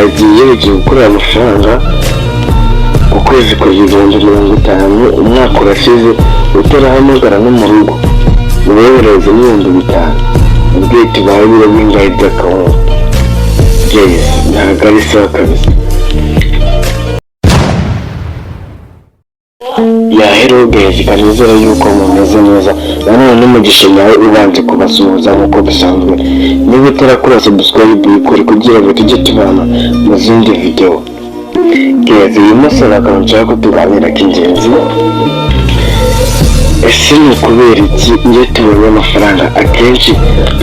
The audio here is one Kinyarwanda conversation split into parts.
Uragiye, ugiye gukorera amafaranga ku kwezi ku 50,000, umwaka urashize utarahamagara no mu rugo uboherereze n'5,000. Ubwiye tubaye ibiro bingahe by'akawunga? Guys, ntabwo ari sawa kabisa. Ya, hello guys, kanizera yuko mumeze neza. Nanone n'umugisha nyawe ubanje kubasuhuza nk'uko bisanzwe. Niba utarakora subscribe, uyikore kugira ngo tujye tubana mu zindi video. Guys, uyu munsi hari akantu nshaka ko tuganira k'ingenzi. Ese ni ukubera iki iyo tubonye amafaranga akenshi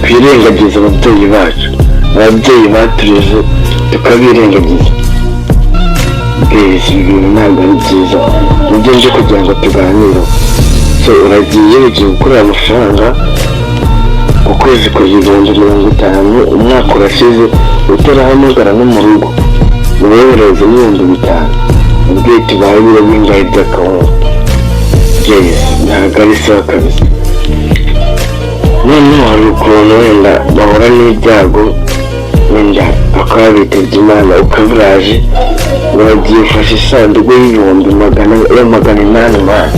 twirengagiza ababyeyi bacu, ababyeyi batureze tukabirengagiza? Guys, ibi bintu ntabwo ari byiza, nibyo nje kugira ngo tuganireho. So uragiye, ugiye gukorera amafaranga ku kwezi ku 50,000, umwaka urashize utarahamagara no mu rugo uboherereze n'5,000. Ubwiye tubaye ibiro bingahe by'akawunga? Guys, ntabwo ari sawa kabisa. Noneho hari ukuntu wenda bahura n'ibyago, wenda bakaba bitabye Imana, ukaburaje uragiye ufashe isanduku y'ibihumbi magana ya 800, man,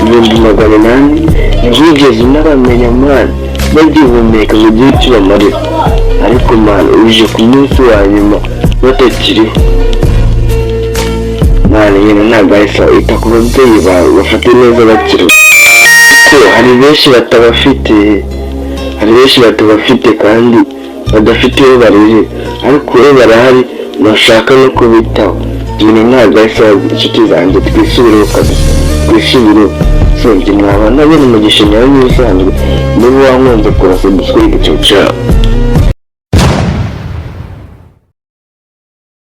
800,000. Ntiwigeze unabamenya, man, bagihumeka ngo ugire icyo ubamarira, ariko man, uje ku munsi wa nyuma batakiriho. Man, nyine ntabwo ari sawa. Ita ku babyeyi bawe, bafate neza bakiriho, kuko hari benshi batabafite, hari benshi batabafite kandi badafite uwo barerera, ariko bo barahari, bashaka no kubitaho. Ibintu ntabwo ari sawa, inshuti zanjye. Twisubireho kabisa, twisubireho. So njye mwaba nabona umugisha nyawe nk'ibisanzwe. Niba wankunze, kora subscribe. Ciao ciao.